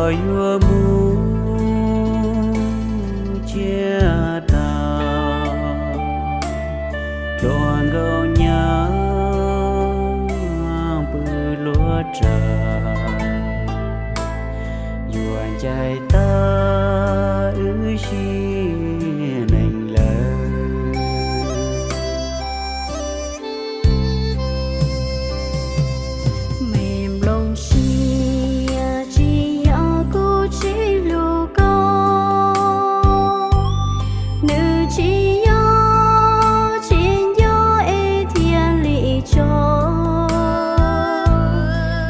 Yuav mus tsiab tag, hluas nkauj nyob pw luaj tsav, yuav ncaim tag wb sib neeg lawm. Me nplooj siab tsis yog kuv tsis hlub koj, nws tsis yog tsis nco es thiaj li tso,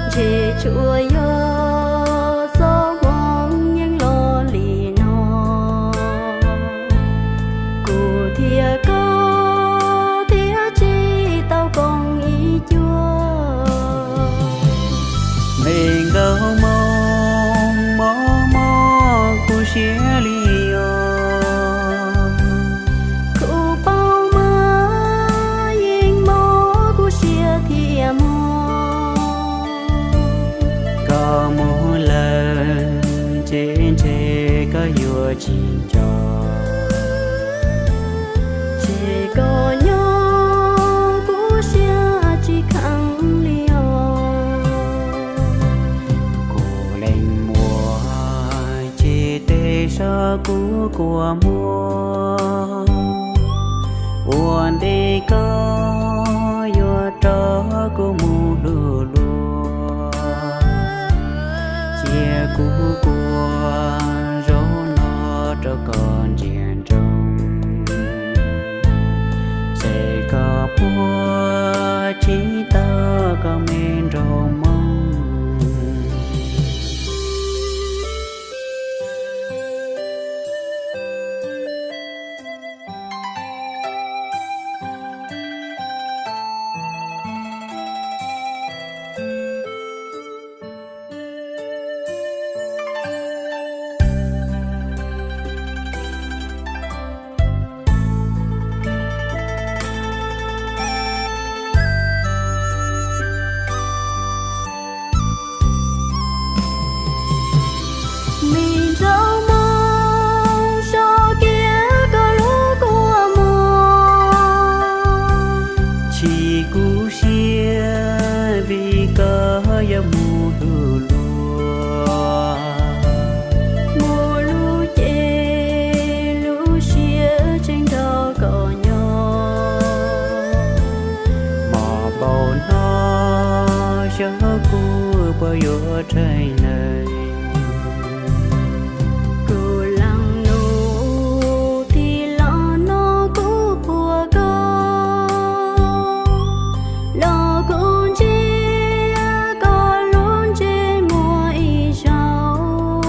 ntshe tsuas yog txoj hmoov yeej los li no. Kuv thiab koj thiaj tsis tau koom ib cuag. Me nkauj Hmoob, mob mob kuv siab li os. Kuv paub mas yeej mob kuv siab thiab mog. Koj mus lawm ces ntshe koj yuav tsis nco, ces koj nyob kuv siab tsis kheev li os. Kuv lees muag ces tej zaum kuv kua muag, ua ntej koj yuav rov kuv mus hlub luag. Cia kuv kua zaub no rau koj ntsia nroo, ces koj puag tsis tau koj me nraug Hmoob. Me nraug Hmoob, so kiag koj lub kua muag, chim kuv siab vim koj yuav mus hlub luag. Muaj lub cev lub siab tseem nrog koj nyob, hmo npaum no xyov kuv puas yuav rhees nawb. Kuv lees nus tig los no kuv puag koj, los kuv ntsia koj lub ntsej muag ib zaug,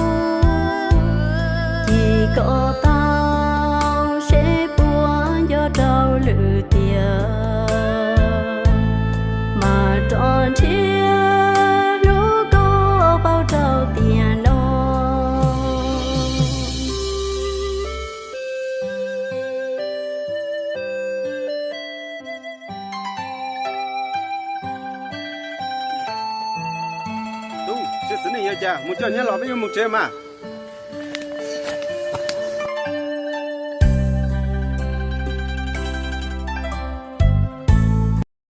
ces koj tau seb puas nco rau lwm tiam, mas rov nrhiav hlub koj paub rau tiam no. Tub, tsis xwv neej yuav cas, mus coj nyab los peb yuav mus tsev mas.